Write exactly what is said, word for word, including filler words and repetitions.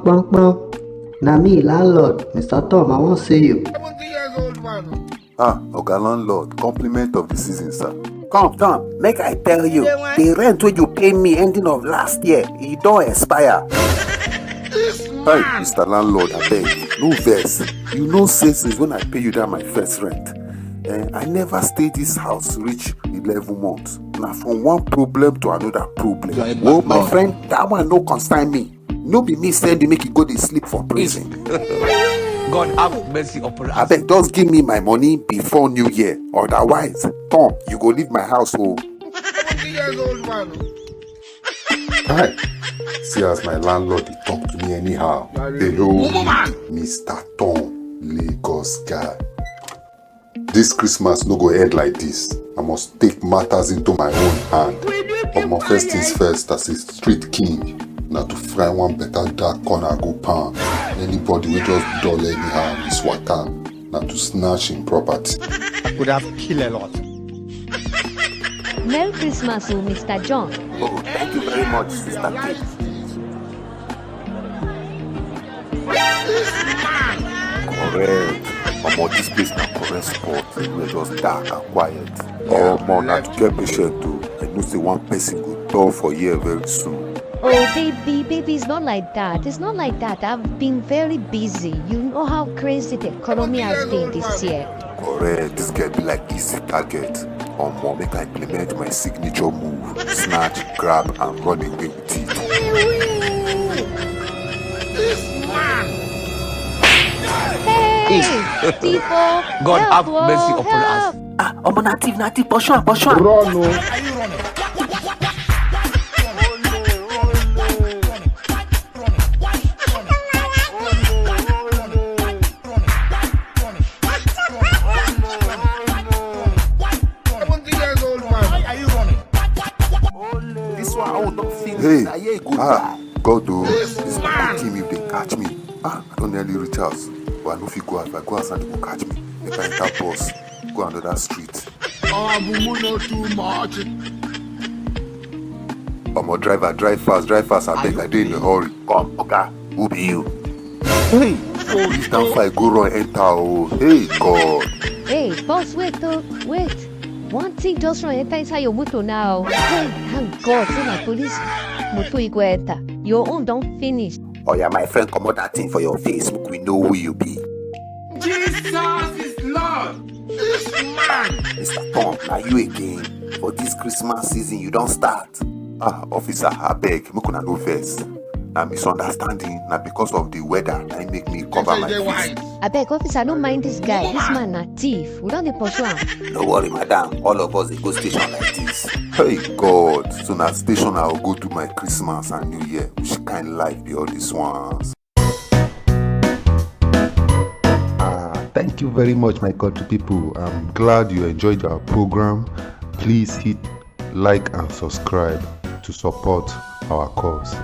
Pom pom. Na me, landlord, Mister Tom, I wan see you. Ah, Oga Landlord, compliment of the season, sir. Come, Tom, make I tell you, the rent wey you pay me ending of last year, e don expire. Hey, Mister Landlord, abeg, no vex. You know say since when I pay you that my first rent, eh, I never stay this house reach eleven months. Na from one problem to another problem. Well, my friend, that one no concern me. No be me send you make you go dey sleep for prison. God have mercy upon us. Abeg, just give me my money before New Year, otherwise, Tom, you go leave my house o. Hi, see as my landlord dey talk to me anyhow. Hello, Mister Tom, Lagos guy. This Christmas no go end like this. I must take matters into my own hand. Omo, first things first, as a street king, na to find one better dark corner go pound. Anybody wey just dull anyhow with waka, na to snatch him property. I could have killed a lot. Merry Christmas o, Mister John. Oh, thank you very much, Sister Kate. Correct. Omo, this place na correct spot. Everywhere just dark and quiet. Omo, na to get patient o. I know say one person go tall for here very soon. Oh, baby, baby, it's not like that. It's not like that. I've been very busy. You know how crazy the economy has been this year. Correct, this girl be like easy target. Omo, make I implement my signature move. Snatch, grab, and run away with it. Hey, people, God help, have mercy oh, upon us. Help. Ah, omo, na thief, na thief, pursue am, pursue am. Run o. This one own don finish. Hey, na here e go ah, die. God o, this man kill me if they catch me. Ah, I don nearly reach house, but I no fit go house. If I go house, they go catch me. Make I enter bus, go another street. Omo, driver, drive fast, drive fast, abeg, I dey in a hurry. Come, Oga, who be you? Hey, this damn fight go run enter o. Hey, God. Hey, boss, wait, oh, wait. One thing just run enter inside your motor now. Hey, thank God, say na police motor you go enter. Your own don finish. Oya, my friend, comot that thing for your face, make we know who you be. Jesus is Lord. This man. Mister Tom, na you again. For this Christmas season, you don start. Ah, officer, abeg, make una no vex. Na misunderstanding, na because of the weather, na im make me cover my face. Abeg, officer, no mind this guy. This man na thief. We don dey pursue am. No worry, madam. All of us dey go station like this. Hey, God. So na station I go do my Christmas and New Year. Which kind life be all these ones? Ah, thank you very much, my country people. I'm glad you enjoyed our program. Please hit like and subscribe to support our cause.